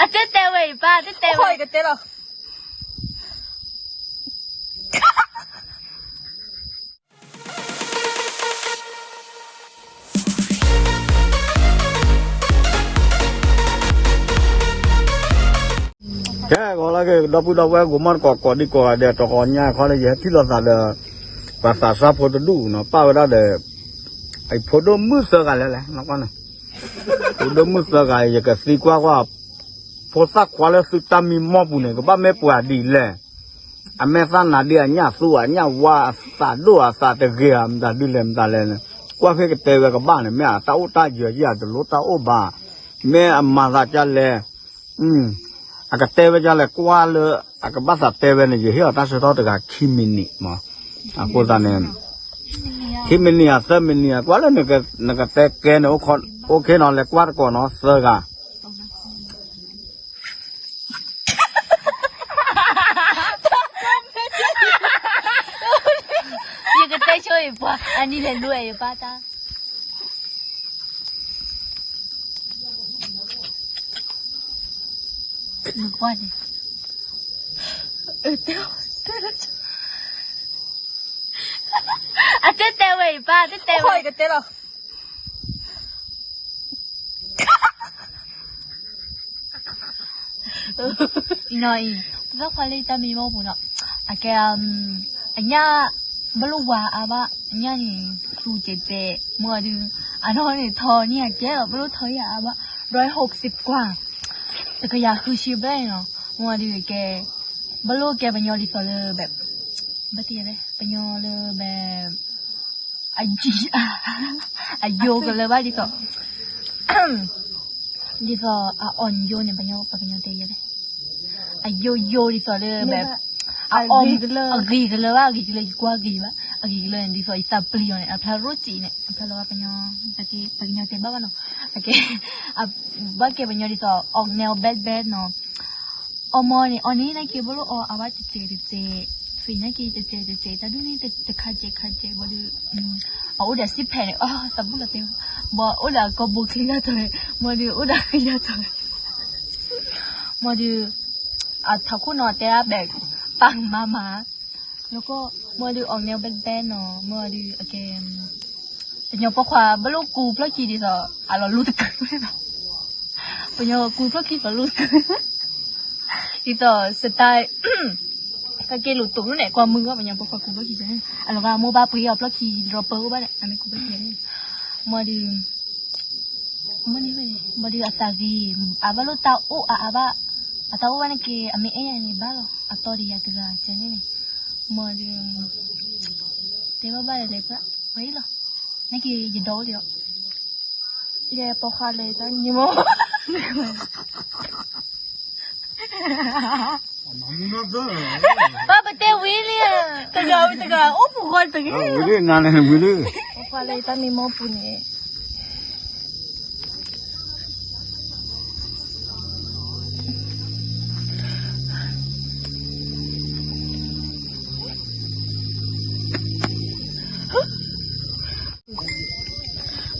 အတဲတဲဝဲအံၤပၢ် တဲတဲဝဲ ကတဲလီၤ ကဲ ဂီၤလၢက့ၤ ဒီပုၢ်ဒီဝဲၢ် ကိးမီၢ်တကိး ကိးဒံကိးဂၤဒဲး တဂီၤညါခီလၢ ယဟဲထံၣ်လိာ်သးဒီး ပှၤသးစၢ်ဖိတဒူၣ်နီၤ ပာ်ဝဲဒၣ်ဒီး အဖိဒိၣ်မုၣ်သၢဂၤလဲၣ်လဲၣ် ဖိဒိၣ်မုၣ်သၢဂၤ ယကသံကွၢ်ကွၢ် ဖိသၣ်ခွါလၢသုတၢ်မံမီၢ်ပူၤန့ၣ် ကဘၣ်မ့ၢ်ပှၤဒ်လဲၣ် အမဲာ်သၣ်နၤဒ်အညၣ်သူအညၣ်ဝါ အသးဒိၣ်အသးတဂ့ၤဧါ မတၤဒ်လဲၣ်မတၤလဲၣ်န့ၣ် ကွၢ်ဖဲကတဲဝဲကဘၣ်န့ၣ် မ့ၢ်အတၢ်အိၣ်တၢ်ယၢၤယဲၢ် အတလိၣ်တၢ်အိၣ်ဘၣ် မ့ၢ်အမၤသးဒ်လဲၣ် အကတဲဝဲဒ်လဲၣ် ကွၢ်လၢ အကဘၣ်သးတဲဝဲန့ၣ် ယဟ့ၣ်အီၤတၢ်ဆၢကတီၢ်တဂၤခံမံးနံးမး အဃိသတးန့ၣ် ခံမံးနံးဧါ သၢမံးနံးဧါ ကွၢ်လၢနကတဲကဲန့ၣ် အိၣ်ခ့နီၤ လဲၤကွၢ်တကိးနီၤ သၢဂၤ ယကတဲဆိအံၤပှၤ အနံၤလဲၤလူၤအဲၣ်ယပၢ်တၢ် နကွၢ်န့ၣ် အတဲတဲဝဲအံၤပၢ် တဲတဲဝဲ ကတဲလီၤ အံၤနီၤအံၤ ပသၣ်ခွါလၢယတၢ်မံမီၢ်ပူၤနီၤ အကဲ အညၣ် ဘၣ်လိၣ်ဝါအါဘၣ် အညၣ်န့ၣ် သူကဲးတဲး မ့ၢ်ဒုး အနီၢ်န့ၣ်ထီန့ၢ်အကဲလီၤ ဘၣ်လိၣ်ထီယၤအါဘၣ် ร้อยหกสิบกว่า တကယၤဃုဆံဘျဲၣ်နီၤ မ့ၢ်ဒုးကဲ ဘၣ်လိၣ်ကဲပညီဒ်သိးလၢ ဘဲ ဘၣ်တလဲၣ် ပညီလၢ ဘဲ အယိကလၢဘၣ်ဒ်သိး ဒ်သိး အအီၣ်ယိန့ၣ် ပညီ ပှၤကညီတဲယဲလဲၣ် အယိယိဒ်သိးလၢ ဘဲ အအီၣ် အဂ့ၤကလၢဘၣ် အဂ့ၤကလၢ ယကွၢ်ဂ့ၤဘၣ် အဂ့ၤကလၢန့ၣ် ဒ်သိးယသးပျံၤအီၤန့ၣ် အဖျါရိၣ်စံးန့ၣ် အဖျါလီၤပှၤကညီ ပှၤကညီတဲဘၣ်ဘၣ်နီၤ အကဲ ဘၣ်ကဲပညီဒ်သိး အီၣ်နဲဘဲဘဲနီၤ အီၣ်မီၢ်န့ၣ် အီၣ်န့ၣ် နာ်က့ဘၣ်လိၣ်အီၣ်အါဘၣ်တစဲးတစဲး သ့ၣ်နာ်က့တစဲးတစဲး တၢ်ဒူၣ်န့ၣ်တခါစဲးခါစဲး ဘၣ်ဒီး အအိၣ်ဒီးစံးဖဲးန့ၣ် အသးဘူၣ်လီၤတဲ ဘၣ်အိၣ်ဒီးအကီၢ်ဘိချံဂၤတီၤလဲၣ် မ့ၢ်ဒီးအိၣ်ဒီးဂ့ၤဂၤတီၤလဲၣ် မ့ၢ်ဒီး အထးခိၣ်နီၤတဲဒၣ်ဘဲး ပာ်မၤမၤ လၢကီၢ် မ့ၢ်ဒီးအီၣ်နဲဘဲဘဲနီၤ မ့ၢ်ဒီးအကဲ ပညီပိာ်ခွါဘၣ်လိၣ်ကူဖျီၣ်ခံဒ်သိး အလီၤလူတကုာ် ပညီကူဖျီၣ်ခံလီၤလူတကုာ် ဒ်သိး စတၢ် ကက့ၤလိာ်တိာ်န့ၣ် ကွၢ်မုာ်ဘၣ်ပညီပိာ်ခွါကူဖျီၣ်ခံန့ၣ် အလီၤဂာ်မိၢ်ဘၣ်ပှ့ၤအီၤဖျီၣ်ခံ ဒီးပၢအိၣ်ဘၣ်န့ၣ် အမ့ၢ်ကူဖျီၣ်ခံန့ၣ် မ့ၢ်ဒီး မ့ၢ်န့ၣ် ဘၣ်ဒီးအသးဂ့ၤ အဘၣ်လိၣ်တၢ်အိၣ်အါအါဘၣ် အတၢ်အိၣ်ဘၣ်န့ၣ်က့ အမ့ၢ်အဲၣ်ယၤန့ၣ်ဘၣ်လီၤ အတီဒီးယၤတဂၤကဲန့ၣ်န့ၣ် မ့ၢ်ဒီး တဲဘၣ်ဘၣ်လဲၣ်လဲၣ် ပှၤ ပှၤအံၤလီၤ နာ်က့ယဒီအိၣ်လံလီၤ ယဲပိာ်ခွါလၢတၢ်မံမီၢ် ပၢ်ပတဲဝံၤလံ တဂၤဝံၤတဂၤ အိၣ်ပူၤဃီတဂ့ၤ ဝံၤလံ နၤန့ၣ်ဝံၤလံ ပိာ်ခွါလၢတၢ်မံမီၢ်ပူၤန့ၣ်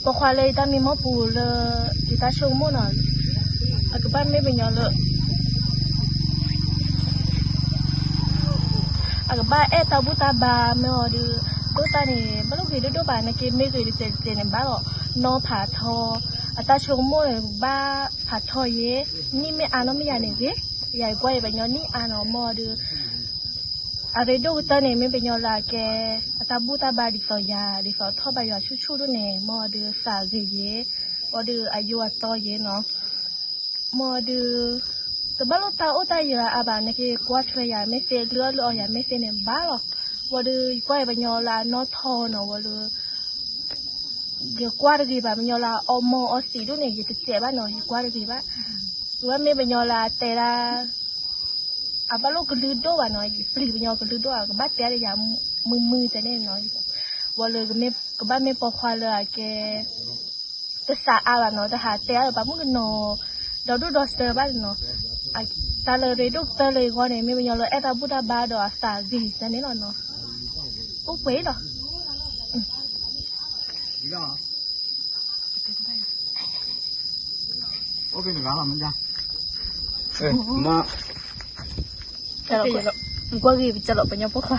ပိာ်ခွါလၢယတၢ်မံမီၢ်ပူၤလၢ ယတၢ်ဆိကမိၣ်နီၤ အကဘၣ်မ့ၢ်ပညီလၢ အကဘၣ်အဲၣ်တၢ်ဘူၣ်တၢ်ဘါမ့ၢ်အီၤဒီး ဒိၣ်တၢ်န့ၣ် ဘၣ်လိၣ်ဂ့ၤဒိၣ်ဒိၣ်ဘၣ် နာ်က့မ့ၢ်ဂ့ၤတစဲးတစဲးန့ၣ်ဘၣ်လီၤ နီၢ်ဖးထီ အတၢ်ဆိကမိၣ်န့ၣ် ဘၣ်ဖးထီယဲ နံၣ်မ့ၢ်အါနီၢ်မ့ၢ်ယၤန့ၣ်ဂ့ၤ ယၤကွၢ်အံၤပညီနံၣ်အါနီၤ မ့ၢ်အီၤဒီး အရ့ဒိၣ်ကတၢၢ်န့ၣ် မ့ၢ်ပညီလၢအကဲ အတၢ်ဘူၣ်တၢ်ဘါဒ်သိးယၤ ဒ်သိးထီၣ်ဘါယွၤဆူၣ်ဆူၣ်ဒိၣ်န့ၣ် မ့ၢ်အီၤဒီးသးဂ့ၤယဲ အီၤဒီးအယိအတီယဲနီၤ မ့ၢ်အီၤဒီး တဘၣ်လိၣ်တၢ်အိၣ်တၢ်ယၢၤအါဘၣ် နာ်က့ကွၢ်ထွဲယၤမ့ၢ်သ့ လုၢ်အီၣ်လုၢ်အီယၤမ့ၢ်သ့န့ၣ်ဘၣ်လီၤ ဝံၤဒီး ယကွၢ်အံၤပညီလၢအနီၢ်ထီနီၤ ဝံၤဒီး ယကွၢ်တဂ့ၤဘၣ် ပညီလၢအအီၣ်မီၢ်အီၣ်သံးဒိၣ်န့ၣ် ယတစဲးဘၣ်နီၤ ယကွၢ်တဂ့ၤဘၣ် ဝံၤမ့ၢ်ပညီလၢအတဲဒၣ် အဘၣ်လိၣ်ကလုၢ်ဒိၣ်ဘၣ်နီၤ ပျံၤပညီကလုၢ်ဒိၣ် အကဘၣ်တဲဒၣ်ယၤမုာ်မုာ်ကဲန့ၣ်နီၤ ဝံၤလၢ ကဘၣ်မ့ၢ်ပိာ်ခွါလၢအကဲ တသးအါဘၣ်နီၤ တဟးတဲအါလၢၤဘၣ်မုၣ်ကနီၤ ဒီးဒိၣ်ဒီးစၢၤဘၣ်နီၤ တၢ်လၢရ့ဒိၣ်ကတၢၢ်လၢယဂီၢ်န့ၣ် မ့ၢ်ပညီလၢအဲၣ်တၢ်ဘူၣ်တၢ်ဘါဒီးအသးဂ့ၤကဲန့ၣ်လီၤနီၤ အိၣ်ပှဲၤလီၤ အိၣ်ကဲတဂၤလီၤမ့ၢ်ဒၣ် မ့ၢ် နကွၢ်ဂ့ၤပကလီၤပညီဖိခွါ,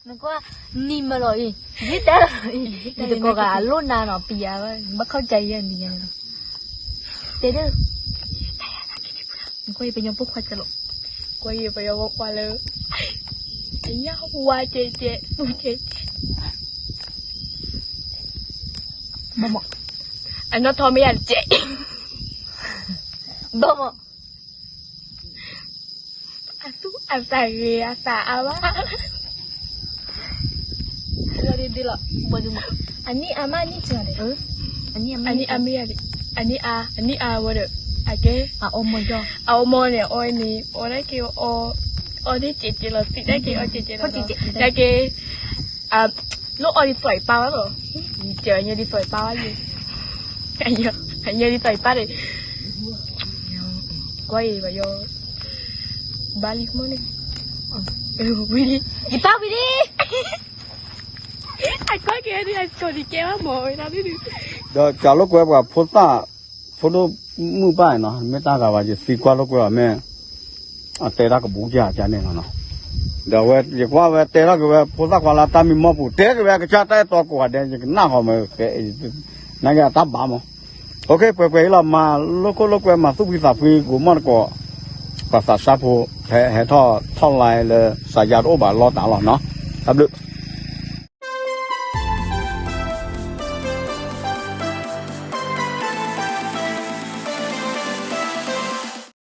နကွၢ်နံၤမၢလီၤအံၤ, ယတဲလီၤအံၤ, ယတကိးဂၤအလိၣ်နၤနီၤ ပယၤဝဲ ဘၣ်ခီၣ်ကၢ်ယဲၢ်နံၤယဲၢ်န့ၣ်လီၤ, တဲဒၣ်, နကွၢ်ယပညီဖိခွါကလီၤ, ကွၢ်ယပညီဖိခွါလၢ အညၣ်ဝါကဲကဲ သူကဲကဲ, ဘၣ်မး, အနီၢ်ထီမ့ၢ်ယၤတကဲ, ဘၣ်မး, အသူၣ်အသးဂ့ၤအသးအါဘၣ်, ဝဲဒ်ဒ်လီၤ, အနံၣ်အါမးနံၣ်စှၤဒီး, အနံၣ်အါမး, အနံၣ်အါ, အနံၣ်အါဝဲဒီး, အကဲ, အအီမီၢ်, အအီမီၢ်န့ၣ် အအီန့ၣ် အီဒၣ်က့ၤအီ, အီဒၣ်ကဲးကဲးလီၤ သံဒၣ်က့ၤအီကဲးကဲးလီၤ, ဒၣ်က့ၤ, လိၣ်အီဒ်သိးယပၢ်ဘၣ်လီၤ, ယကဲအညါဒ်သိးယပၢ်ဘၣ်ယဲ, အညါဒ်သိးယပၢ်ဒီး, ကွၢ်အံၤဘၣ်ယီၤ, ဘၣ်လံမ့ၢ်န့ၣ်, ဝံၤလံ, ယပၢ်ဝံၤလံ, အကွၢ်က့ၤဒ်အကိးဒ်ကဲဘၣ်မ့ၢ်ဝဲဒၣ်ဒ်, ဒီးကးလိာ်ကွဲပှၤဖိသၣ်, ဖိဒိၣ်မုၣ်ပၢ်နီၤ မ့ၢ်တၢ်ဂၤဘၣ် ယသံကွၢ်လိာ်ကွဲအီၤမ့ၢ်, အတဲတၢ်ကဘူးကၢ်ကန့ၣ်လီၤနီၤ, ဒီးအဝဲယကွၢ်ဝဲတဲထီၣ်က့ၤဝဲဖိသၣ်ခွါလၢတၢ်မံမီၢ်ပူၤ တဲက့ၤဝဲအကစၢ်တၢ်အဲၣ်တီကိးဂၤဒဲး ယကနၣ်ဃီမ့ၢ်, နကတၢ်ဘၣ်မး, ပှဲၤပှဲၤအံၤလီၤ မၤလိာ်ခိၣ်လိာ်ကွဲ မၤသူၣ်ဖှံသးဖှံ ကိးမီၢ်တကိး, ပှၤသးစၢ်ဖိ, ဟဲထီၣ်ထီၣ်လါလၢ စးယါတအိၣ်ဘၣ်လီတၢ်လီၤနီၤ, တၢ်ဘျုး